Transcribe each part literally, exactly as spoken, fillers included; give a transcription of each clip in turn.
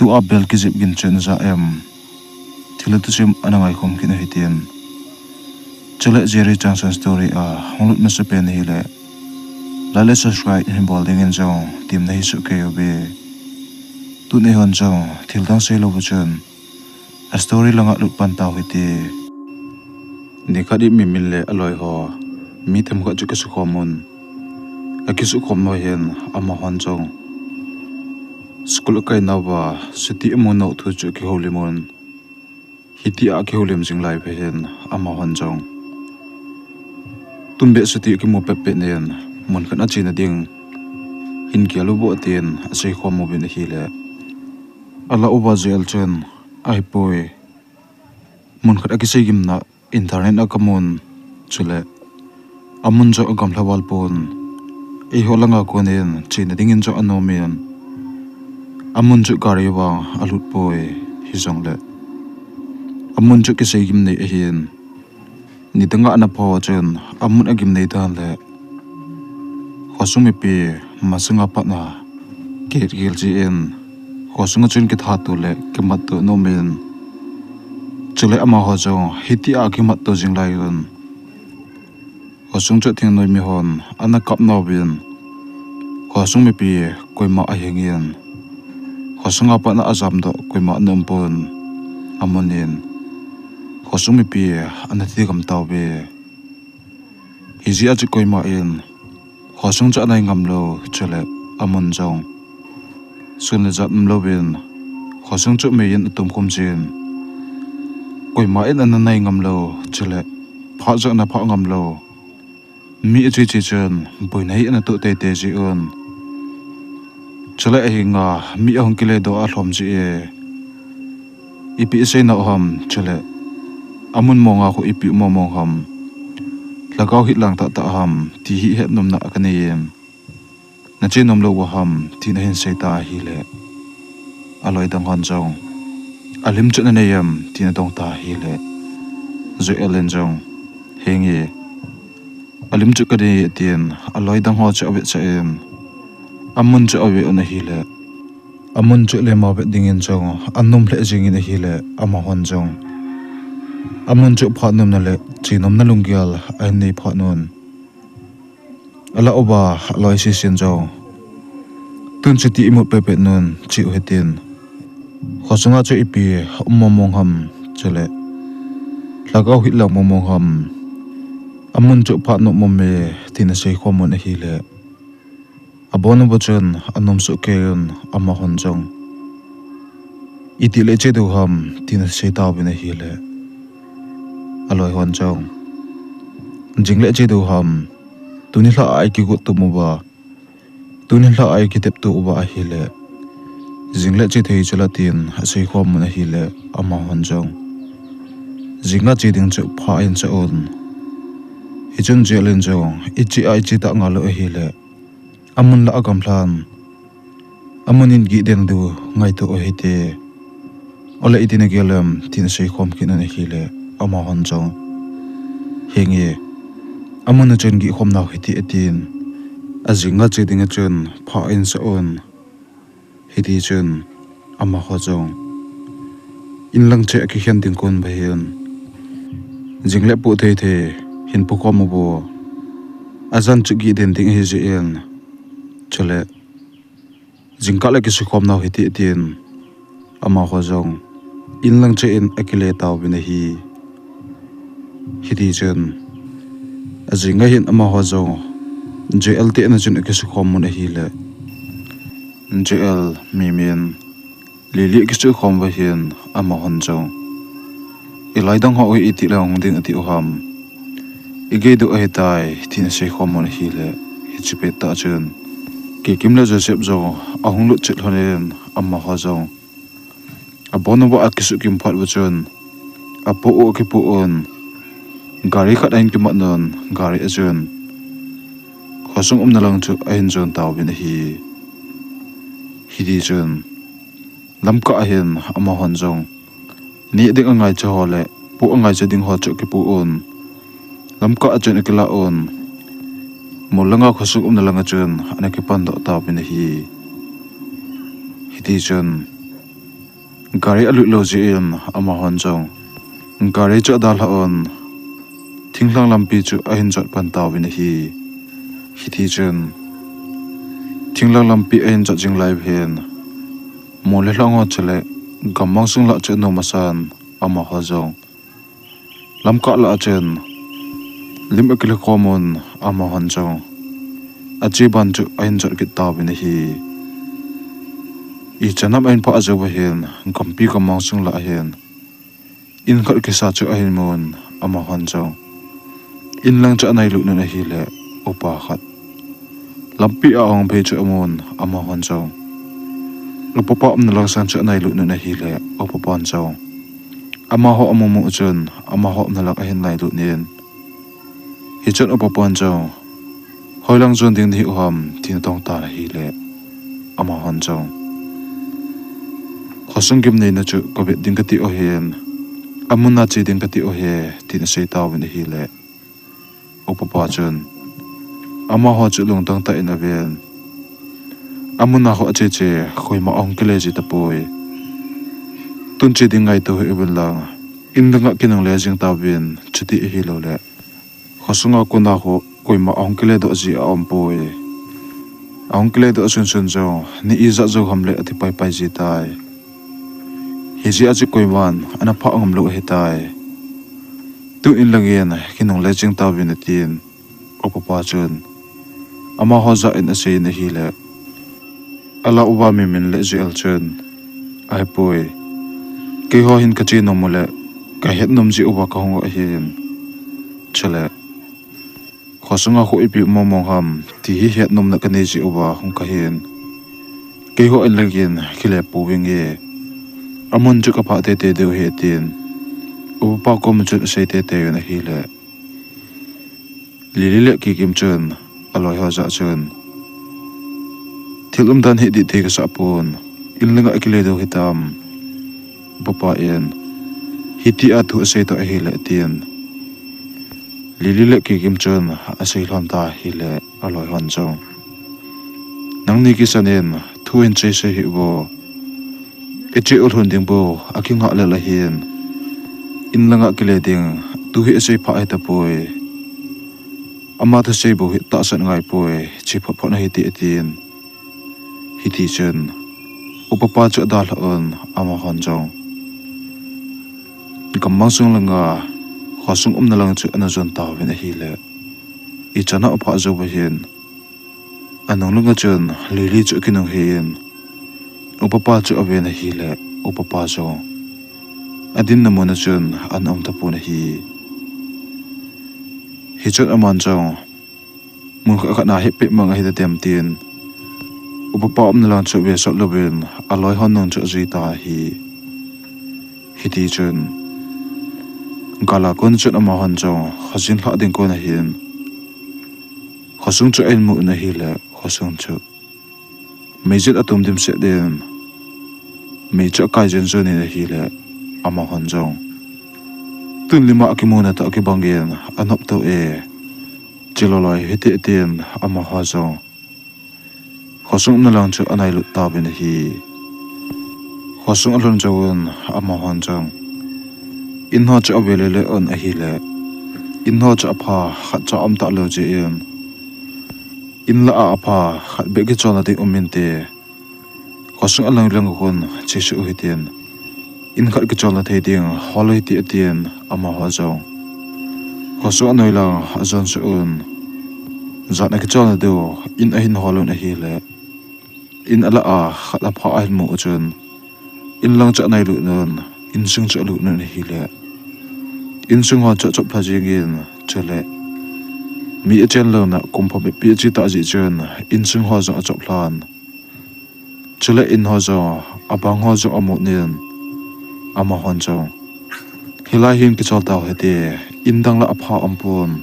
Tua bel kijep gin chen ja em? Thil le thusim ana ngaikhom kit u hitin. Chule Jerry Changsan story a hung lut masapen ahile, like le subscribe hin bol dingin jong temna hi soh kei uve. Tuni hon jong thil dang seilou chun a story langa lut pan tau hite. Nikhat in Mimin le aloi ho mi themkhat chu akisukhom un. Akisukhom uva hin amahon jong school akai nauva chuti amu nau thu chu akihoulim un. Hitia akihoulim jing lai uva hin amahon jong tumbeh chuti akimu pet pet in mun khat a chena ding hin gel uvo tin aseikhom uvin ahile, alah uva Joel chun, ahipoi, mun khat akisei gimna internet a kamun, chule amun jong agamlha val pon, eiho langa konin chena dingin jong anomin, amun chu gari vang alut poi, hijongle amun chu kisei gimnei ahin. Nidanga ana pho chun amun agimnei dan le khosung mipi masanga patna kigel jin, khosunga chun kithat to le kimat to aumin, chule amaho jong hitia kimat to jing lai un, khosung chu thingnoi mihon ana kap nauvin, khosung mipi koima ahingin, khosung a patna ajamdoh koima ana um pon, amunin khosung mipi ana thigam tauve. Hijeh a chu koima in khosung chu anai ngam lou, chule amun jong sun le jat um louvin khosung chu mei in atum khum jin, koima in ana nai ngam lou, chule phah jong ana phah ngam lou. Mi ache che chun boina hi ana toh teitei ji un. Chule ahinga mi ahung kiledoh a alhom ji e. Ipi isei nau ham, chule amun monga khu ipi mong mong ham, lhagao hih lang tah tah ham ti hi hetnomna kanei in, nache nom lou uva ham, tin ahin sei ta ahile, aloi dang hon jong, alim chu nanei em, tin adong ta ahile, Joel in jong, henge, alim chu kanei e, tin aloi dang ho chu avetsah in, amun chu ave un ahile, amun chu lema vet dingin jong anom lheh jingin ahile, amahon jong amun chu phat nomna le che nomna lunggel ahin nei phat un. Alah uva aloi sesen jong, tun chuti imut pet pet un che u hitin, khosunga chu ipi um mong mong ham, chule lhagao hih lang mong mong ham, amun chu phat nom mong me, tin aseikhom un ahile, abon uva chun anom soh kei un, amahon jong itile che diu ham, tin asei tauvin ahile, aloi hon jong, jingle che diu ham, tuni lhah a ikigot tum uva, tuni lhah a ikitep to uva ahile, jingle che thei chula, tin aseikhom un ahile, amahon jong jinga che ding chu pha in cha un. Hichun Joel in jong iche a iche tah ngal lou ahile, amun lah agamlhan, amun in gih den diu ngaito u hite. Ole iti nagel em, tin aseikhom kit un ahile, amahon jong, henge, amun a chun gihkhom nau hite, atin, ajinga che dinga chun pha in cha un. Hitichun amaho jong inlang che akikhen ding kon uva hin, jingle poh thei thei hin pokhom uvo, ajan chu gih den ding ahi jeh in, chule jingkah le kisukhom nau hite, tin amaho jong inlang che in akile tauvin ahi. Hitichun ajinga hin amaho jong Joel te na chun akisukhom un ahile, Joel, Mimin, Lily akisukhom uva hin amahon jong, iloi dang ho u hi itile hung ding ati u ham, igei diu ahitai, tin aseikhom un ahile, hiche pettah chun Kikim le Joseph jong ahung lut chet lhonin amaho jong abon uva akisukim phat uva chun apoh u akipoh un, gari khat ahin kimat un, gari a chun khosung umna lang chu ahin jon tauvin ahi. Hitichun lamkah a hin amahon jong neh ding angaicha ho le poh angaicha ding ho chu akipoh un, lamkah a chun akilah un, mol langa khosung umna langa chun ana kipandoh tauvin ahi. Hitichun Gari alut lou jeh in amahon jong gari chu adalhah un, thinglhang lampi chu ahin jot pan tauvin ahi. Hitichun thinglhang lampi ahin jot jing lai uva hin, mol le lhang ho chule gammang sung lah chu anom asan, amaho jong lamkah lah a chun lim akilhe khom un, amahon jong ache ban chu ahin jot kit tauvin ahi. Ichan ham ahin phah jou uva hin, gampi gammang sung lah a hin in khat kisa chu ahin mun, amahon jong in lang chu anailut un ahile, upa khat lampi a ahung phei chu amun, amahon jong upa pa umna lang sang chu anailut un ahile, upa pan jong amaho amu mu chun amaho umna lang ahin nailut in, hichun upa pan jong, "Hoilang jon ding nahi u ham?" tin atong tan ahile, amahon jong, "Khosung gimneina chu kavet ding kati u ahin, amun a che ding kati u ahi," tin asei tauvin ahile, upa pa chun amaho chu lungdong tah in aven, "Amun a ho ache che koima ahung kile ji tapoi. Tun che ding ngaito hih uvin lang, in langa kinungle jing tauvin, chuti ahilouleh khosunga kona ho koima ahung kile doh ji aumpoi. Ahung kile doh sunsun jong ni ijat jou ham le ati paipai ji tai. Hijeh a chu koiman ana phah ngam lou ahitai. Tun in langin kinungle jing tauvin," atin, upa pa chun amaho jah in asei in ahile, ala uva Miminleh jeh chun, "Ahipoi, keiho hin kache nom u le kahet nom jeh uva kahung u ahin, chule khosunga ho ipi mong mong ham ti hi het nomna kanei jeh uva hung kahin, keiho in langin kile pouvinge. Amun chu kaphah teitei diu ahi," tin upa pa koma chun asei teitei un ahile, Lily le Kikim chun aloiho jah chun, "Thil umdan hi dih thei kasah pon, in langa kile diu hitam?" Upa pa in, "Hitia thu asei toh ahile," atin, Lily le Kikim chun asei lhon ta ahile, aloihon jong, "Nangni kisan in thu hin seisei hih uvo. Iche u lhon ding bou akingah lel ahin, in langa kile ding tu hi asei phah ahitapoi. Ama thusei bou hi tahsan angaipoi, che phot phot ahi," ti atin. Hitichun upa pa chu adalhah un, amahon jong gammang sung langa khosung umna lang chu ana jon tauvin ahile, ichan ham aphah jou uva hin, anung langa chun Lily chu akinunghei in, upa pa chu aven ahile, upa pa jong adinna muna chun ana um tapon ahi. Hichun aman jong, "Mun khat khat na hepeh mang ahitadem," tin upa pa umna lang chu vesot louvin aloihon nung chu ajui ta ahi. Hitichun gala kon chun amahon jong khojin lhah ding kon ahin, khosung chu ahin mu un ahile, khosung chu meiyin atum dimset in, mei chu akai jen jen in ahile, amahon jong, "Tun lima akimuna toh akibangin anop tou e, che loi loi hite," tin amaho jong khosung umna lang chu anailut tauvin ahi. Khosung alhun jouvun amahon jong, in ho chu ave lele un ahile, in ho chu apha khatcha um talou jeh in, in lah a apha khat beh kicholna ding um inte, khosung alang lang khun chesuh u hitin, in khat kicholna thei ding hol u hite, atin, amaho jong khosung anoi lang ajon suh un, jan akicholna diu in ahin hol un ahile, in alah a khat apha ahin mu u chun, in lang chu anailut un, insung chu alut un ahile, insung ho chu achop lha jengin, chule mi achen louna kum phabep pi ache tah jeh chun, insung ho jong achop lhan, chule in ho jong, abang ho jong amut in, amahon jong, "Hilai hin kichol tau hite, in dang lah apha umpon,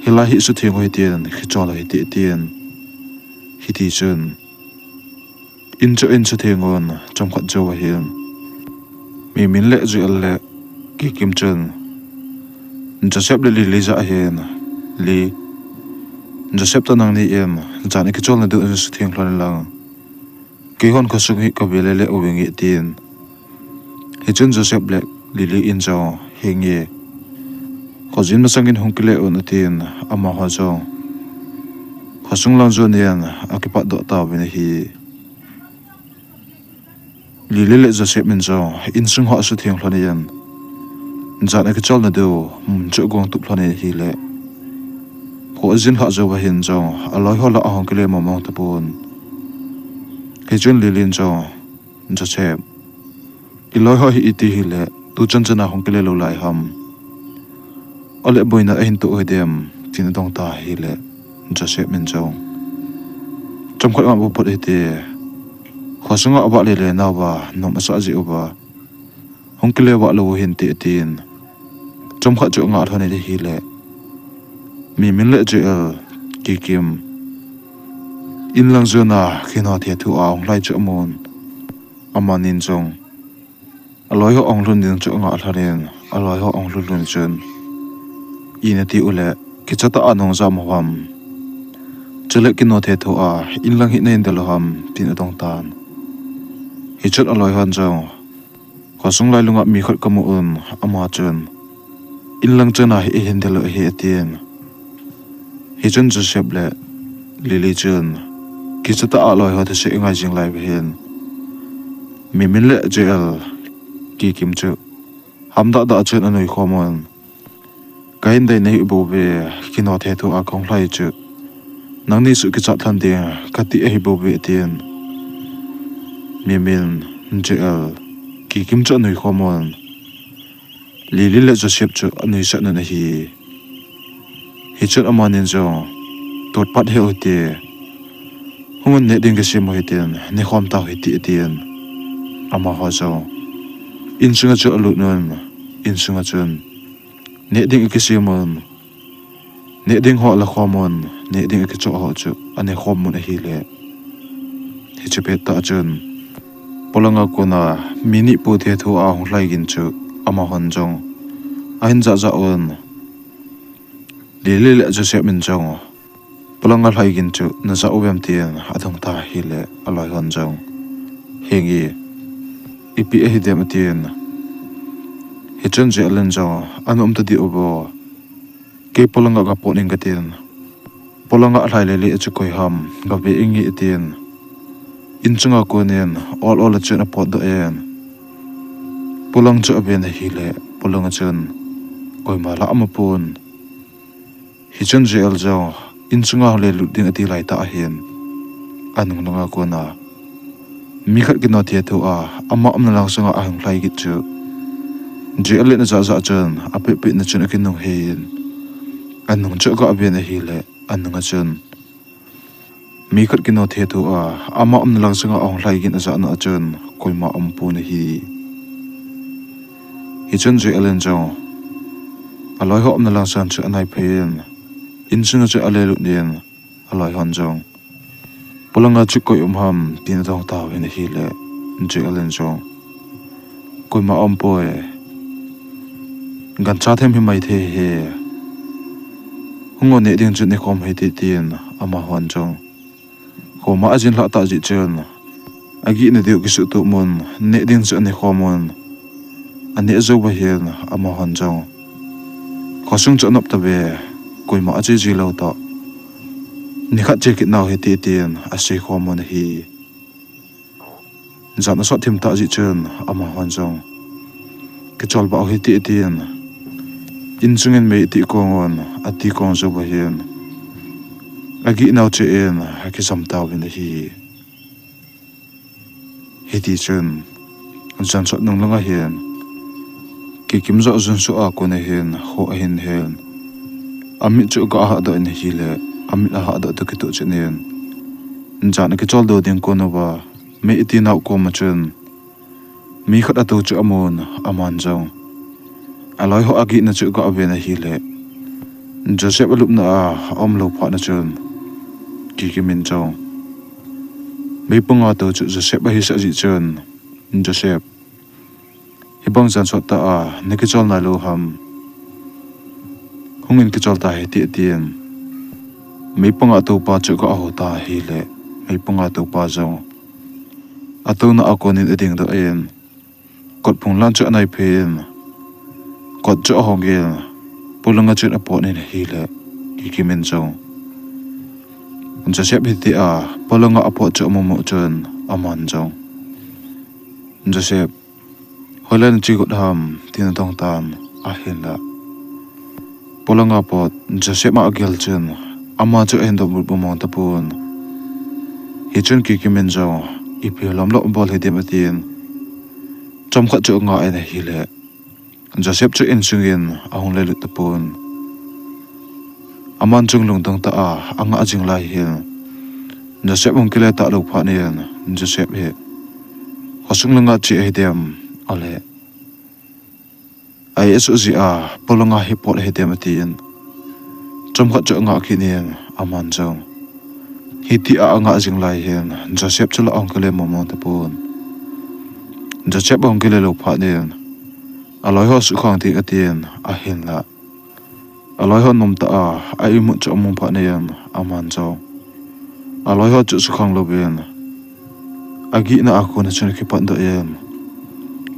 hilai hi sutheng u hitin, kichol u hite," tin. Hitichun in chu ahin sutheng un, chomkhat jou ahin, Mimin le Joel le Kikim chun Joseph le Lily jah ahin, Li, Joseph toh nangni in jan ikicholna diu in sutheng lhon in lang, Keihon khosung hi kave lele uvinge, tin. Hichun Joseph le Lily in jong, henge, khojin masangin hung kile un, atin, amaho jong khosung lang jonin akipatdoh tauvin ahi. Lily le Joseph in jong insung ho asutheng lhonin, jan akicholna diu mun chu agong tup lhonin ahile, kho ajin lhah jouva hin jong aloiho lah ahung kile mongmong tapon. Hichun Lily in jong, Joseph, iloiho hi iti hile tuchan chana hung kile lou lai ham? Ole boina ahin toh hidem, tin adong ta ahile, Joseph in jong, chomkhat ngah bou phot hite, khosunga avah lele nauva nom asah jeh uva hung kile vah lou u hinte, tin, chomkhat chu angah lhonin ahile, Mimin le Joel, Kikim, inlang jona kinoh thethu a ahung lhai chu amun. Amanin jong aloiho ahung lhun ding chu angah lhonin, aloiho ahung lhun lhun chun, ina ti ule, kichatah a nung jam u ham? Chule kinoh thethu a inlang hi nahin del u ham? Tin adong tan. Hichun aloihon jong, khosung lailunga mi khat kamu un, ama chun inlang chana hi eihin del u ahi, atin. Hichun Joseph le Lily chun kichatah a aloiho thusei angai jing lai uva hin, Mimin le Joel, Kikim chu hamdahdah chun anui khomun, kahin dei nahi bouve, kinoh thethu a kahung lhai chu nangni suh kichat lhon ding kati ahi bouve, atin. Mimin, Joel, Kikim chu anui khomun, Lily le Joseph chu anuisat un ahi. Hichun amanin jong, totpat hih u hite, hungun neh ding kisem u hitin, nekhom tau hite, atin. Amaho jong insunga chu alut un, insunga chun neh ding akisem un, neh ding ho alakhom un, neh ding akichoh ho chu anekhom un ahile, hiche pettah chun polanga kona mi nihpu thethu a ahung lhai gin chu amahon jong ahin jah jah un. Lily le Joseph in jong, polanga lhai gin chu najah uvem, tin adong ta ahile, aloihon jong, henge, ipi ahidem, atin. Hichun Joel in jong, ana um tadih uvo, kei polanga kapot ing katin, polanga alhai lele chu koi ham, gave inge, atin. Insunga konin ol ol a chun apotdoh in, polang chu aven ahile, polanga chun koima lah aum pon. Hichun Joel jong insunga le lut ding ati laitah ahin, anung langa kona mi khat kinoh thethu a ama umna lang sunga ahung lhai gin chu Joel in ajah jah chun apehpehna chun akinung heiyin, anung chu agah ven ahile, anunga chun mi khat kinoh thethu a ama umna lang sunga ahung lhai gin ajahna a chun koima aum pon ahi. Hichun Joel in jong aloiho umna lang sang chu anaiphei in, insunga chu alelut in, aloihon jong, polanga chu koi um ham, tin adong tauvin ahile, Joel in jong, koima aumpoi, gancha them himai thei ahi, hungun neh ding chu nekhom hite, tin amahon jong, khoma ajin lhah tah jeh chun, agihna diu kisuhtup un, neh ding chu anekhom un, aneh jouva hin amahon jong, khosung chu anop tave, koima ache ji lou tah, nikhat che kit nau hite, tin aseikhom un ahi. Jan asot thim tah jeh chun amahon jong, kicholvah u hite, tin insungin mei ati kong un, ati kong jouva hin agihnau cheh in akijam tauvin ahi. Hitichun, jansot nung langa hin, Kikim joh junsuh a kona hin kho ahin hen, amit chu aga hahdoh in ahile, amit ahahdoh toh kitoh chet in, jan akicholdo ding konuva mei ati nau koma chun mi khat atou chu amun, aman jong aloiho agihna chu aga ven ahile, Joseph alupna a aumlou phatna chun, Kikim in jong meipanga tou chu Joseph ahisah jeh chun, Joseph, hibang jansot tah a nakichol nailou ham? Hungin kichol ta hite, tin meipanga toupa chu aga houta ahile, meipanga toupa jong atouna a konin ading doh in, kot phung lang chu anaiphei in, kot chu ahong in, polanga chun apot in ahile, Kikim in jong Joseph hitia polanga apot chu amu mu chun, aman jong, "Joseph, hoilai nache got ham?" tin adong tan, ahinla polanga pot Joseph a agel chun, ama chu ahin donbut mong tapon. Hichun Kikim in jong, "Ipi lom lom bol hidem?" atin, chomkhat chu anga in ahile, Joseph chu insungin ahung lelut tapon. Aman jong lungdong tah a angah jing lai hin, Joseph hung kile talou phat in, Joseph hi khosung langa che ahidem, ahile a-asuh jeh a polanga hi pot ahidem atin, chomkhat chu angah kit in, aman jong hitia angah jing lai hin, Joseph chu la ahung kile mong mong tapon. Joseph ahung kile lou phat in, aloi ho sukhang ding atin, ahinla aloi ho nomtah a a-imut chu amu phat in, aman jong aloi ho chu sukhang louvin, agihna a kona chun akipatdoh in,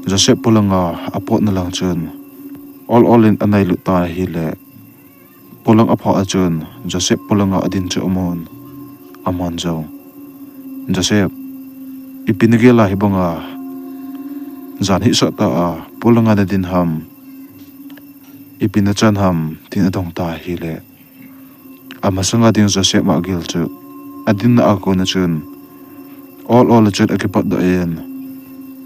Joseph polanga apotna lang chun ol ol in anailut tan ahile, polang aphah a chun Joseph polanga adin chu amun, aman jong, "Joseph, ipi nagel a hibanga jan hih sot tah a polanga nadin ham? Ipi nachan ham?" tin adong tan ahile, amasanga ding Joseph a agel chu adinna a kona chun ol ol a chun akipatdoh in,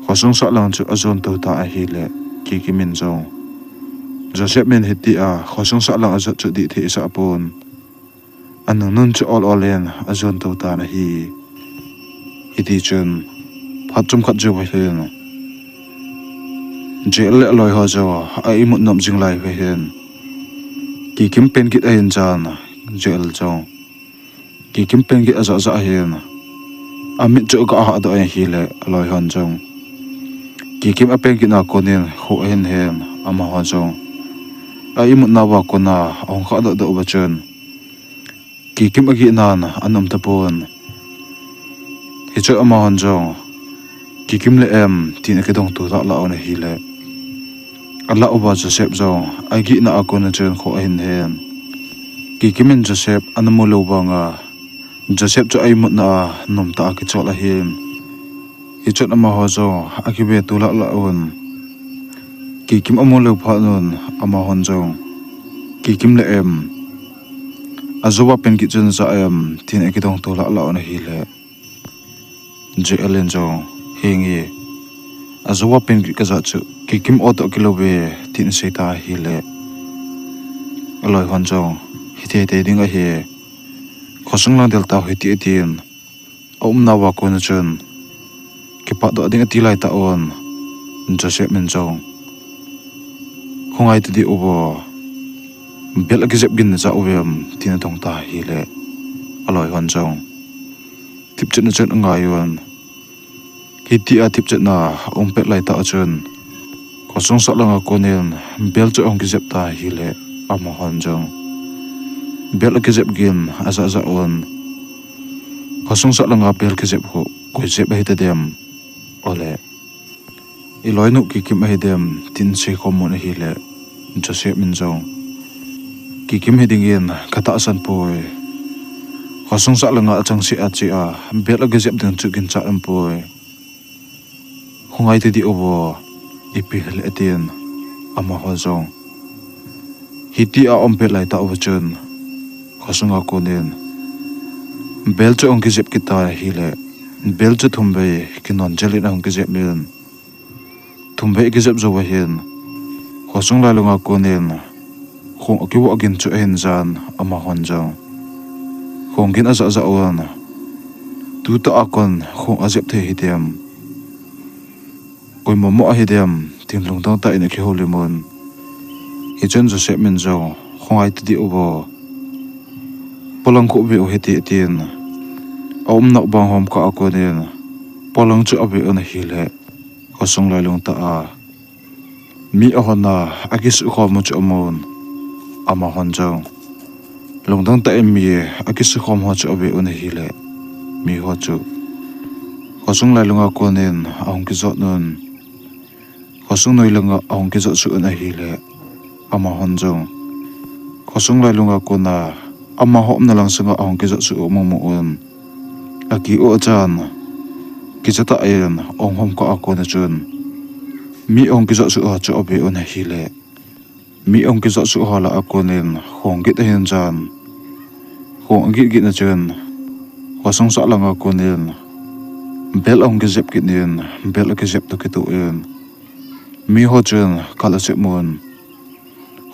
khosung sahlang chu ajon tou tan ahile, Kikim in jong, Joseph in hitia khosung sahlang ajot chu dih thei asah pon, anungnung chu ol ol in ajon tou tan ahi. Hitichun phat chomkhat jouva hin, Joel le aloi ho jong a-imut nop jing lai uva hin, Kikim pen gin ahin jan, Joel jong Kikim pen gin ajah jah hin, amit chu aga hahdoh in ahile, aloi hon jong Kikim apen gin a konin kho ahin hen, amaho jong a-imut nauva kona ahung khahdoh doh uva chun, Kikim agihnan anom tapon. Hichun amahon jong, "Kikim le em?" tin akidong tou lah lah un ahile, alah uva Joseph jong agihna a kona chun kho ahin hen. Kikim in Joseph ana mu lou vanga, Joseph chu a-imutna a nomtah a kichol ahin. Hichun amaho jong akive tou lah lah un, Kikim amu lou phat un, amahon jong, "Kikim le em? Ajouva pen gin chu najah em?" tin akidong tou lah lah un ahile, Joel in jong, "Henge, ajouva pen gin kajah chu Kikim o toh kilou ve," tin asei tan ahile, aloi hon jong, "Hithei thei ding ahi, khosung lang del tau hite," tin aumnauva kona chun kipatdoh ding ati lai tah un, Joseph in jong, "Khongai tadih uvo, bel akijep gin najah uvem?" tin adong tan ahile, aloi hon jong thipchetna chun angai un, hitia thipchetna aum pet lai tah chun, khosung sahlang a konin bel chu ahung kijep tan ahile, amahon jong bel akijep gin ajah jah un, "Khosung sahlang a bel kijep ho koi jep ahitadem? Ole, iloinu Kikim ahidem?" tin asei khom un ahile, Joseph in jong, "Kikim hidingin katahsan poi. Khosung sahlang a achangseh a che a bel akijep ding chu ginchat aum poi. Khongai tadih uvo, ipi hile," atin, amaho jong hitia aum pet lai tah uva chun, khosung a konin bel chu ahung kijep kit tan ahile, bel chu thumvei kinon jel in ahung kijep in, thumvei akijep jouva hin, khosung lailunga konin khong akivoh gin chu ahin jan, amahon jong khong gin ajah jah un, "Tutah a kon khong ajep thei hidem? Koima mo ahidem?" tin lungdong tah in akihoulim un. Hichun Joseph in jong, "Khongai tadih uvo, polang khu ve u hite," tin aumnau bang homkah a konin polang chu ave un ahile, khosung lailung tah a mi ahon a akisukhom u chu amun, amahon jong lungdong tah in mi akisukhom ho chu ave un ahile, miho chu Khosung lailunga konin ahung kijot un. Khosung noi langa ahung kijot suh un ahile, amahon jong khosung lailunga kona amaho umna lang sanga ahung kijot suh u amu mu un. Aki u achan, kicha tah in ahung hom kah a kona chun mi ahung kijot suh ho chu ave un ahile, mi ahung kijot suh ho lah a konin khong git ahin jan. Khong agit git na chun khosung sah langa konin bel ahung kijep kit in, bel akijep toh kitoh in, miho chun kal asep un.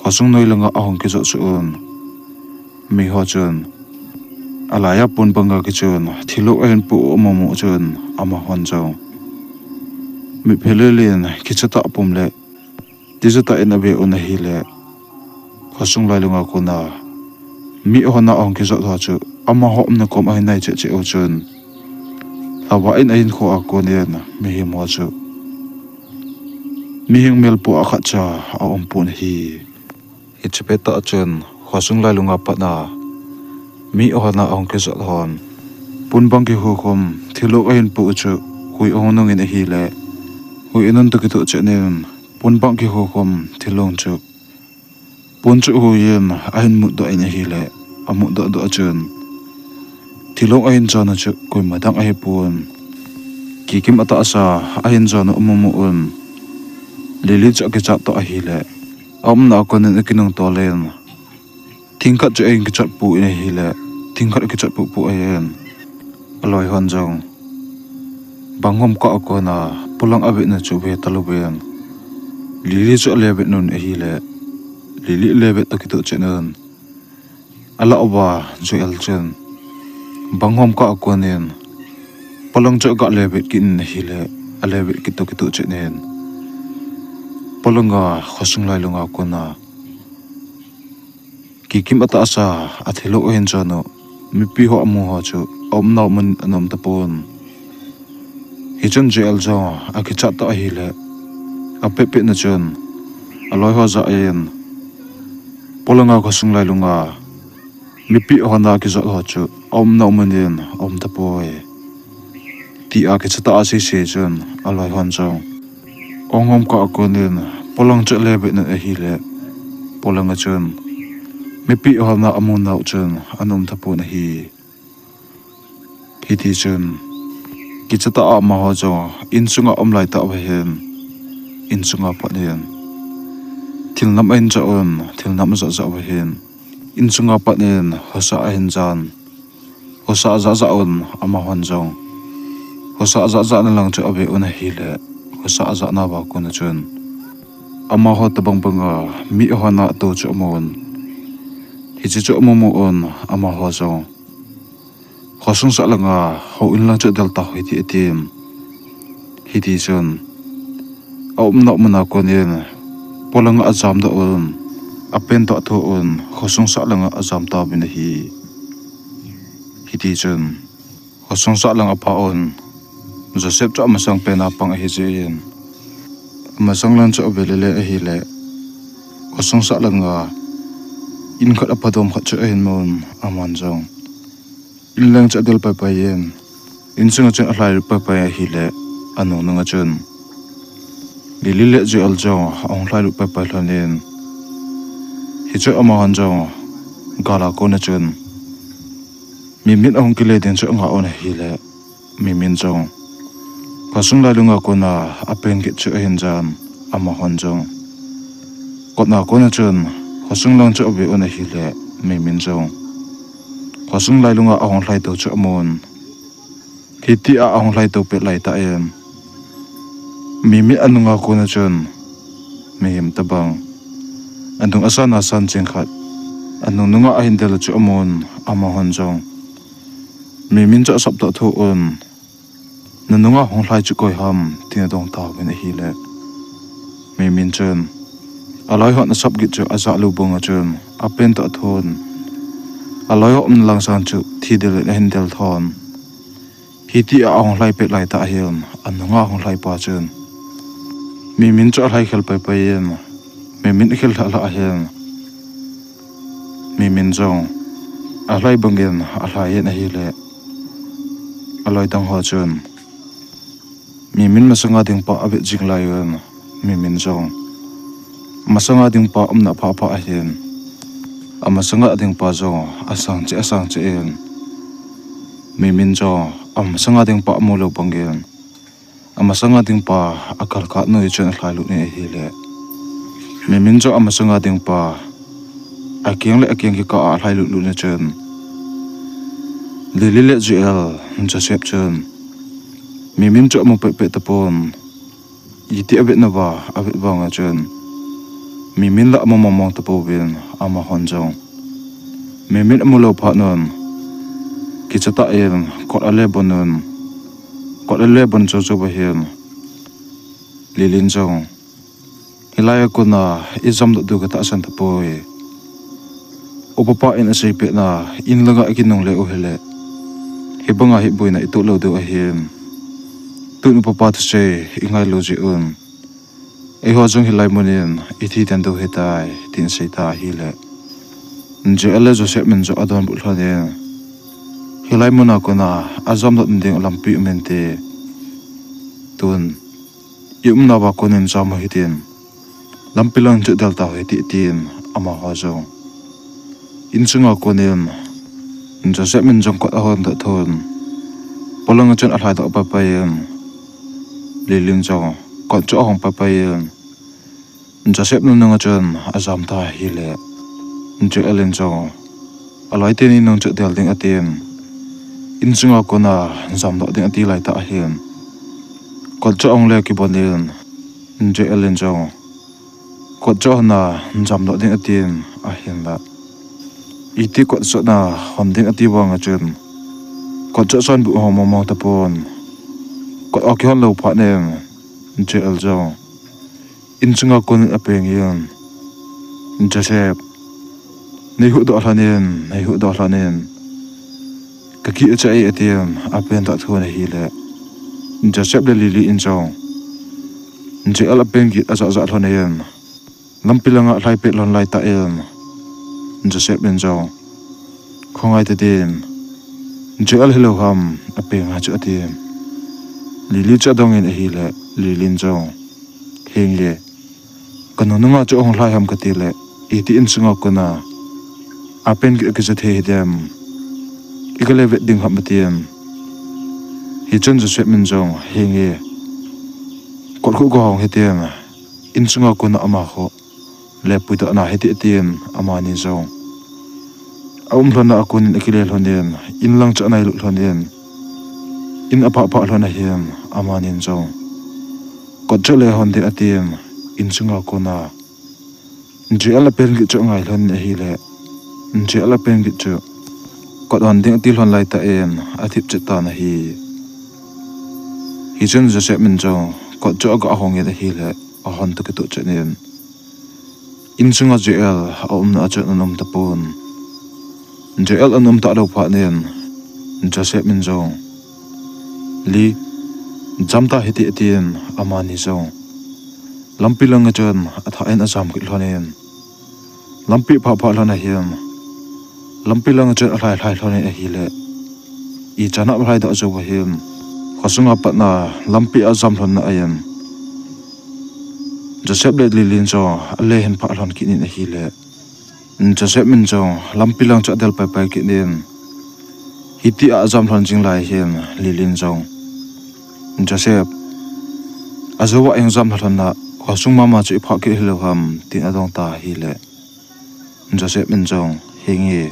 Khosung noi langa ahung kijot suh un. Miho chun alaiya pon banga kichun thilou ahin pu u amu mu chun amahon jong mitphelel in kicha tah pum le tija tah in ave un ahile, khosung lailunga kona mi hon a ahung kijot ho chu amaho umna kom ahin nai cheh cheh u chun, lhava in ahinkho a konin mihem ho chu mihing melpu a khatcha aum pon ahi. Hiche pettah chun khosung lailunga pat a mi hon a ahung kijot hon pon bang kikhukhum thilou ahin pu u chu hui ahung nung in ahile, hui anun toh kitoh chet in pon bang kikhukhum thilou chu pon chu hui in ahin mutdoh in ahile, amutdoh doh a chun thilou ahin jon u chu koima dang ahipon, Kikim atahsa ahin jon u amu mu un. Lili chu akichat toh ahile, aumna a konin akinung tol in, thing khat chu ahin kichat pu in ahile, thing khat akichat pupu ahin, aloi hon jong bang hom kah a kona polang avetna chu ave talouvin, Lili chu ale vet un ahile, Lili ale vet toh kitoh chet un, alah uva Joel chun bang hom kah a konin polang chu aga le vet kit in ahile, ale vet kit toh kitoh chet in, polanga khosung lailunga kona Kikim atahsa athilou ahin jon u mipi ho amu ho chu aumnau mun ana um tapon. Hichun Joel jong akichat toh ahile, apet pet na chun aloi ho jah in, polanga khosung lailunga mipi hon a kijot ho chu aumnau mun in aum tapoi, tia kicha tah a asei seh chun aloi hon jong ahung hom kah a konin polang chu ale vet un ahile, polanga chun mipi hon a amunau chun ana um tapon ahi. Hitichun kicha tah a amaho jong insunga aum lai tah uva hin, insunga pat in thil nam ahin jah un, thil nam ajah jah uva hin, insunga pat in hosah ahin jan. Hosah ajah jah un amahon jong hosah ajah jah na lang chu ave un ahile, hosah ajah nauva kona chun amaho tobang banga mi hon a atou chu amun. Hiche chu amu mu un amaho jong khosung sah langa houin lang chu adel tau hite atin. Hitichun aumna muna konin polanga ajamdoh un, apen toh athoh un khosung sah langa ajam tauvin ahi. Hitichun khosung sah lang aphah un, Joseph chu amasang pena pang ahijeh in, amasang lang chu ave lele ahile, khosung sah langa in khat aphadom khat chu ahin mun, aman jong in lang chu adel paipai in, insunga chun alhailut paipai ahile, anungnunga chun Lili le Joel jong ahung lhailut paipai lhonin, hichu amahon jong gala kona chun Mimin ahung kile ding chu anga un ahile, Mimin jong khosung lailunga kona apen git chu ahin jan, amahon jong kotna kona chun khosung lang chu ave un ahile, Mimin jong khosung lailunga ahung lhaitou chu amun. Hitia ahung lhaitou pet laitah in, Mimin anunga kona chun mihem tobang, anung asan asan cheng khat anungnunga ahin del chu amun, amahon jong Mimin chu asap toh athoh un, nanunga hung lhai chu koi ham, tin adong tauvin ahile, Mimin chun aloi hon asap git chu ajah lou banga chun apen toh athon, aloi ho umna lang sang chu thi del in ahin del thon. Hitia ahung lhai pet laitah hin, anunga hung lhaipa chun Mimin chu alhai khel paipai in, Mimin akhel lhah lhah hin, Mimin jong alhai bangin alhai in ahile, aloi dang ho chun Mimin masanga dingpa avet jing lai un, Mimin jong masanga dingpa umna pha pha ahin, amasanga dingpa jong asang cheh asang cheh in, Mimin jong amasanga dingpa amu lou bangin, amasanga dingpa akalkhat noi chun alhailut in ahile, Mimin jong amasanga dingpa akeng le akeng kikah a alhailut lut na chun, Lily le Joel, Joseph chun Mimin chu amu peh peh tapon, iti avet nauva avet vang a chun, Mimin la amu mong mong tapouvin, amahon jong Mimin amu lou phat un, kicha tah in kot ale bon un, kot ale bon chou chou ahin, Lilin jong, hilai a kona ijamdoh diu katahsan tapoi. Upapa in aseipeh na, in langa ikinungle u hile, hibanga hi boina itoh lou diu ahin, tun upapa thusei ingai lou jeh un, eiho jong hilai mun in ithi den diu hitai, tin asei ta ahile, Joel le Joseph min jong adonbut lhon in, hilai muna kona ajamdoh ding lampi um inte, tun iumnauva konin jam u hitin, lampi lang chu del tau hite, tin amaho jong insunga konin Joseph min jong kot ahon doh thon, polanga chun alhaidoh pai pai in, Lilin jong kot chu ahong pai pai in, Joseph nunung a chun ajam ta ahile, Joel in jong aloi teni nung chu del ding atin, insunga kona jamdoh ding ati lai tah ahin, kot chu ahong le kibon in, Joel in jong kot chu ahon a jamdoh ding atin, ahinla iti kot chu ahon ding ati vang a chun, kot chu asonbut hong mong mong tapon, kot akihon lou phat in, Joel jong insunga konin apeng in, Joseph, neihuhdoh lhon in, neihuhdoh lhon in, kakichat e, atin apen tah thon ahile, Joseph le Lily in jong Joel apen gih ajah jah lhon in, lampi langa alhai pet lhon lai tah in, Joseph in jong, khongai ta din, Joel hilou ham apeng a chu, atin, Lily chu adongin ahile, Lilin jong, henge, kanu nunga chu ahung lhai ham katile, iti insunga kona apen gih akicha thei hidem, ikale vet ding ham, atin, hichun Joseph min jong, henge, kot khu kahong hitin, insunga kona amakho le puidoh na hite, atin, amani jong aum lhonna a konin akile lhon in, in lang chu anailut lhon in, in aphah phah lhon ahin, amanin jong kot chu le hon ding atin, insunga kona Joel apen gih chu angai lhon in ahile, Joel apen gih chu kot hon ding ati lhon lai tah in athip chet tan ahi. Hichun Joseph min jong kot chu aga hong in ahile, ahon toh kitoh chet in, insunga Joel aumna a chun ana um tapon. Joel ana um talou phat in, Joseph min jong, Li, jam ta hite, atin, amani jong lampi langa chun athah in ajam kit lhon in, lampi aphah phah lhon ahin, lampi langa chun alhai lhai lhon in ahile, ichan a alhaidoh jou ahin, khosunga patna lampi a ajam lhonna ahin, Joseph le Lilin jong ale hin phah lhon kit in ahile, Joseph min jong lampi lang chu adel pai pai kit in, hitia ajam lhon jing lai hin Lilin jong, Joseph, ajouva ihung jam lhon na, khosung mama chu iphah kit hilou ham, tin adong ta ahile, Joseph min jong, henge,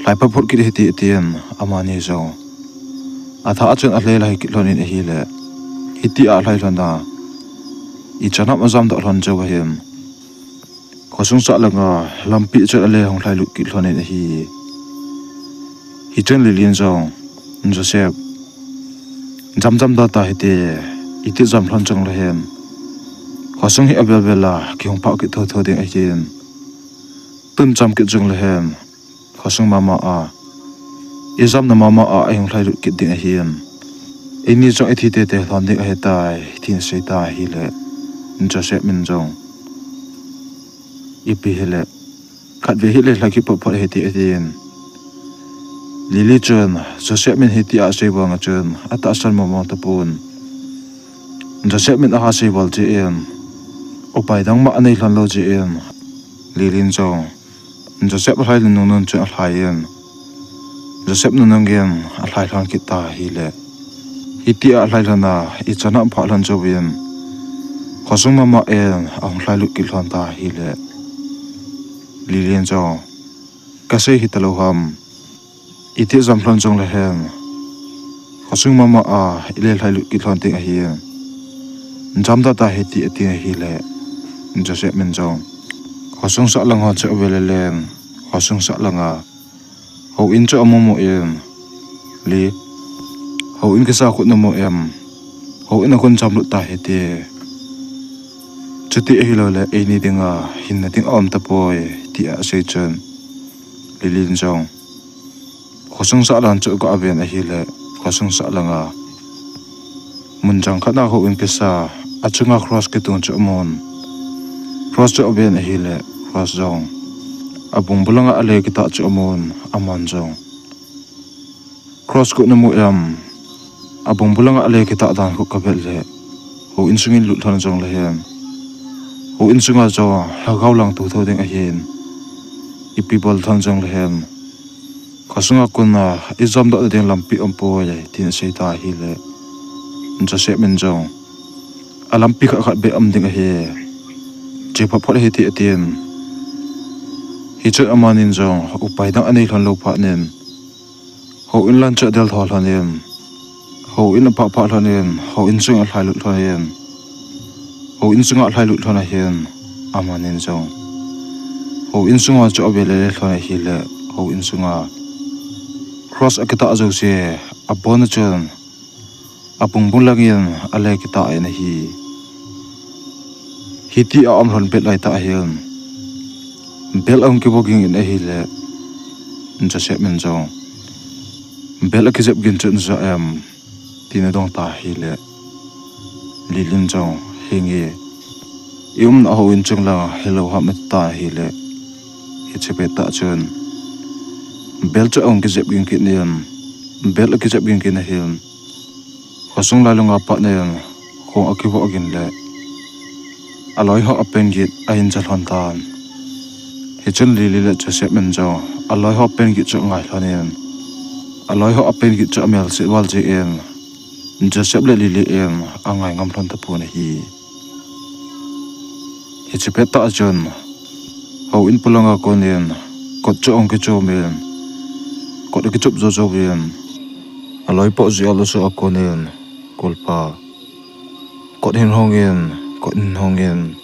lhai phaphut kit hite, atin, amani jong athah a chun ale lai kit lhon in ahile, hitia alhai lhon a, ichan a ajamdoh lhon jou ahin, khosung sah langa lampi chun ale hung lhailut kit lhon in ahi. Hichun Lilin jong, Joseph, jam jam da ta hite, iti jam lhon jongle hen, khosung hi avel vel a kihung phah kit thotho ding ahin, tun jam kit jongle hen, khosung mama a ijamna mama a ihung lhailut kit ding ahin, eini jong ithi tete lhon ding ahitai, tin asei ta ahile, Joseph min jong, ipi hile, khatvei hile lhai kit phot phot hite, atin, Lily chun Joseph min hitia asei vang a chun atahsan mong mong tapon. Joseph min aha sei val jeh in, upai dang ma anei lhon lou jeh in, Lilin jong Joseph alhai nunung chun alhai in, Joseph nunung in alhai lhon kit ta ahile, hitia alhai lhon a, ichan a aphah lhon jouvin, khosung mama in ahung lhailut kit lhon ta ahile, Lilin jong, kasei hita lou ham, iti jam lhon jong le hen, khosung mama a ile lhailut kit lhon ding ahin, jam da ta hite, ati ahile, Joseph min jong, khosung sahlang ho chu ave le len, khosung sahlang a houin chu amu mu in, Li, houin kisa khu namu em? Houin a kon jamlut ta hite. Chuti ahilou le eini dinga hinna ding aum tapoi, tia asei chun, Lilin jong khosung sahlang chu aga ven ahile, khosung sahlang a mun jang khat a houin kisa, achunga cross kitung chu amun. Cross chu aven ahile, cross jong abungbung langa ale kitah chu amun, aman jong cross khu namu em? Abungbung langa ale kitah dan khu kavet le, houin sungin lut lhon jong le hen, houin sunga jong lhagao lang tu tho ding ahin, ipi bol lhon jong le hen, khosunga kona ijam doh ding lampi umpoi, tin asei ta ahile, Joseph min jong alampi khat khat beh um ding ahi, che phot phot hite, atin. Hichun amanin jong upai dang anei lhon lou phat in, houin lan chu adel tho lhon in, houin aphah phah lhon in, houin sunga alhailut lhon in, houin sunga alhailut lhon ahin, amanin jong houin sunga chu ave le le lhon ahile, houin sunga cross akitah jouse abon a chun abungbung langin ale kitah in ahi. Hitia aum lhon pet laitah hin, bel ahung kivo ging in ahile, Joseph min jong, bel akijep gin chu naja em? tin adong ta ahile, Lilin jong, henge, iumna houin chung lang hilou ham, ati ta ahile, hiche pettah chun bel chu ahung kijep ging kit in, bel akijep ging kit in ahin, khosung lailunga pat in khong akivoh ging le, aloi ho apen git ahin ja lhon tan. Hichun Lili le Joseph min jong aloi ho pen git chu angai lhon in, aloi ho apen git chu amel set val jeh in, Joseph le Lili in angai ngam lhon tapon ahi. Hiche pettah chun houin polanga konin kot chu ahung kichom in, kot akichop jou jouvin, aloipa Jel chu akonin, Kolpa, kot hin hongin, kot hin hongin,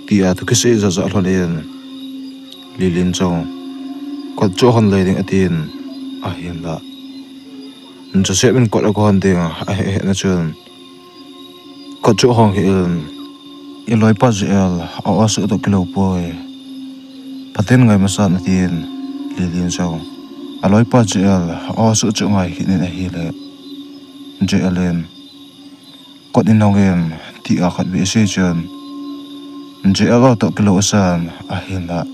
tia thu kisei jahjah lhonin, Lilin jong kot chu ahon le ding atin, ahinla Joseph in kot aga hon ding ahe hetna chun, kot chu ahong hih in, iloipa Jel, a-o suh toh kilou poi, Pathen ngai masan, atin, Lilin jong aloipa Jel a-o suh chu angai kit in ahile, Jel in, kot hin hongin, tia khatvei asei chun, Jel a-o toh kilou asan, ahinla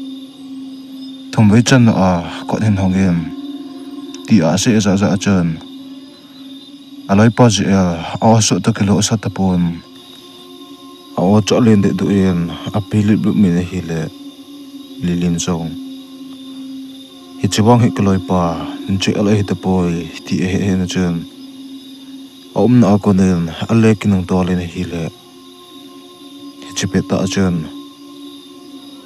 thumvei channa a kot hin hongin, tia asei jahjah chun, aloipa Jel a-o suh toh kilou asa tapon, a-o chu alen dehduh in ape luplup in ahile, Lilin jong, hiche vang hi kaloipa Jel ahi tapoi ti ahe hetna chun, aumna a konin ale kinungtol in ahile, hiche pettah chun,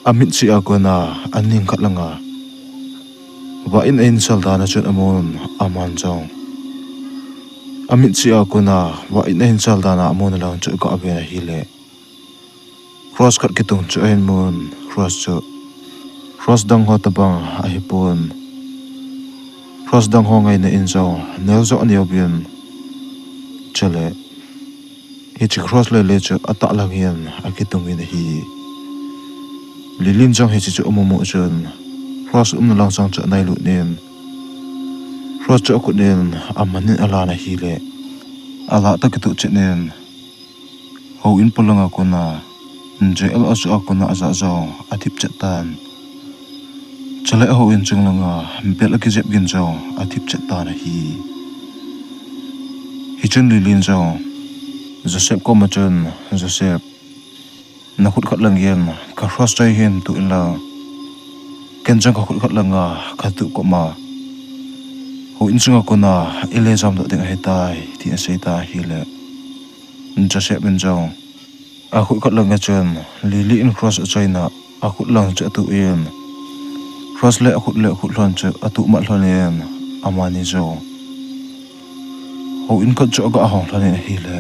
amit cheh a kona aning khat langa vah in ahin sal dan a chun amun, aman jong amit cheh a kona vah in ahin sal dan a amun alang chu aga ven ahile, cross khat kitung chu ahin mun, cross chu cross dang ho tobang ahipon, cross dang ho ngaina in jong neo joh aneuvin, chule hiche cross lele chu atah langin akitungin ahi. Lilin jong hiche chu amumu chun, cross umna langsang chu anailut in, cross chu akhut in amanin alan ahile, alah toh kitoh chet in, houin polanga kona Jel a-o suh a kona ajah jong athip chet tan, chule houin chung langa bel akijep gin jong athip chet tan ahi. Hichun Lilin jong Joseph koma chun, Joseph, nakhut khat lang in ka cross choi hin tuh inlang, ken jong kakhut khat langa katuh koma, houin sunga kona ile jamdoh ding ahitai, tin asei ta ahile, Joseph in jong akhut khat langa chun Lily in cross achoina akhut lang chu atuh in, cross le akhut le akhut lhon chu atuh mat lhon in, amani jong houin kot chu aga hong lhon in ahile,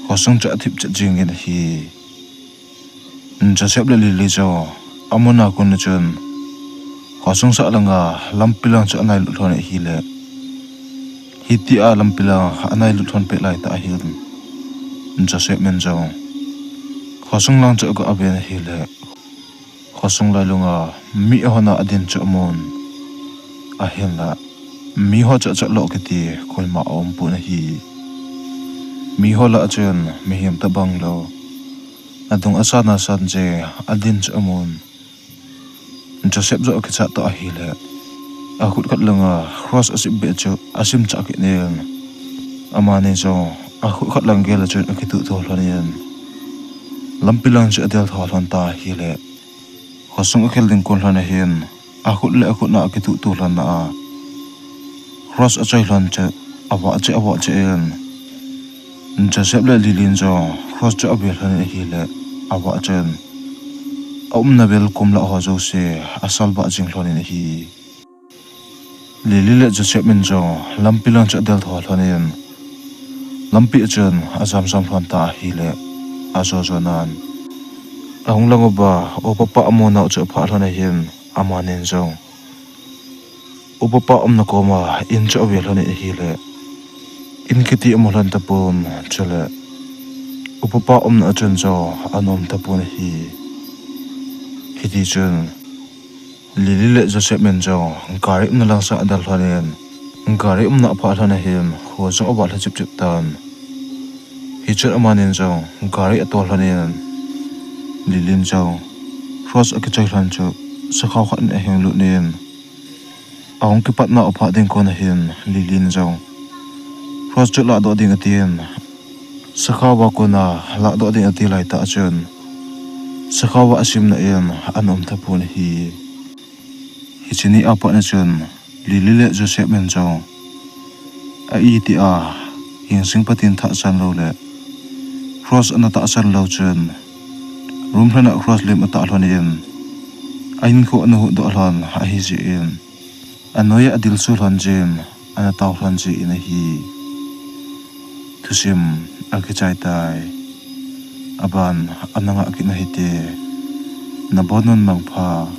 khosung chu athip chet jingin ahi. Joseph le Lily jong amuna kona chun khosung sah langa lampi lang chu anailut lhon in ahile, hitia lampi lang anailut lhon pet laitah ahin, Joseph in jong khosung lang chu aga ven ahile, khosung lailunga mi ahona adin chu amun. Ahinla miho chahchah lo kiti koima aumpon ahi. Miho lah a chun mihem tobang lou, adung asan asan jeh a adin chu amun. Joseph jong akichat toh ahile, akhut khat langa cross asip beh chu asimchah kit in, amani jong akhut khat lang gel a chun akituh to lhon in, lampi lang chu adel tho lhon ta ahile, khosung akhel ding kon lhon ahin, akhut le akhut na akituh to lhon na a, cross achoi lhon chu avah cheh avah cheh in, Joseph le Lily in jong cross chu ave lhon in ahile, avah chun aumna vel kom lah ho jouse asalvah jing lhon in ahi. Lily le Joseph in jong lampi lang chu adel tho lhon in, lampi a chun ajam jam lhon ta ahile, ajo jo nan ahung lang uva upa pa amunau chu aphah lhon ahin, amanin jong upa pa umna koma in chu ave lhon in ahile, in kiti amu lhon tapon, chule upa pa umna a chun jong ana um tapon ahi. Hitichun Lily le Joseph in jong gari umna lang sang adel lhon in, gari umna aphah lhon ahin, kho jong avah lha chip chip tan. Hichun amanin jong gari atol lhon in, Lily in jong cross akichoi lhon chu sakhao khat in ahung lut in, ahung kipatna aphah ding kon ahin, Lily in jong cross chu lahdoh ding atin, sakhao a kona lahdoh ding ati laitah a chun, sakhao a asimna in ana um tapon ahi. Hiche ni a pat na chun Lily le Joseph in jong a itia hingsing Pathen tahsan lou le cross ana tahsan lou chun, room lhon a cross lim atah lhon in, ahinkho ana huhdoh lhon ahijeh in, anoiya adilsu lhon jeh in, ana tao lhon jeh in ahi. Thusim akichai tai. Aban ana ngah kit u hite. Nabonun mangpha.